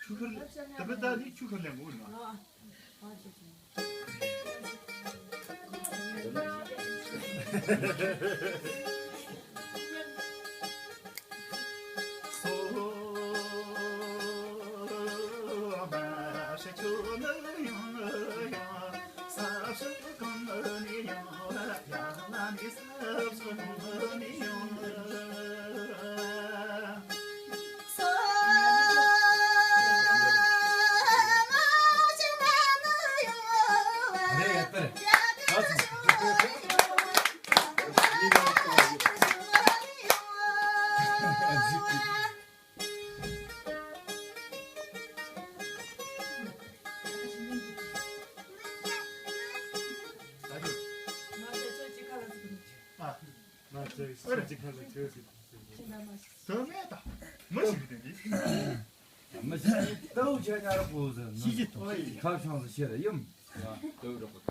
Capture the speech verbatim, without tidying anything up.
ཆུ་ཁར་ད་པ་ད་ནི་ཆུ་ཁར་ལེན་དགོས་ན། དོན་མེད་ད། མི་ཞིག་གི་དོན་འདི། མི་ཞིག་ལྟ་བུ་ཆ་ཉར་པོ་ཟེར་ན། ཤི་ཅི་ཐོག་ཁ་ཆང་ཟེར་ཤེས་ར་ཡིན། ལྟ་བུ་ར་པོ།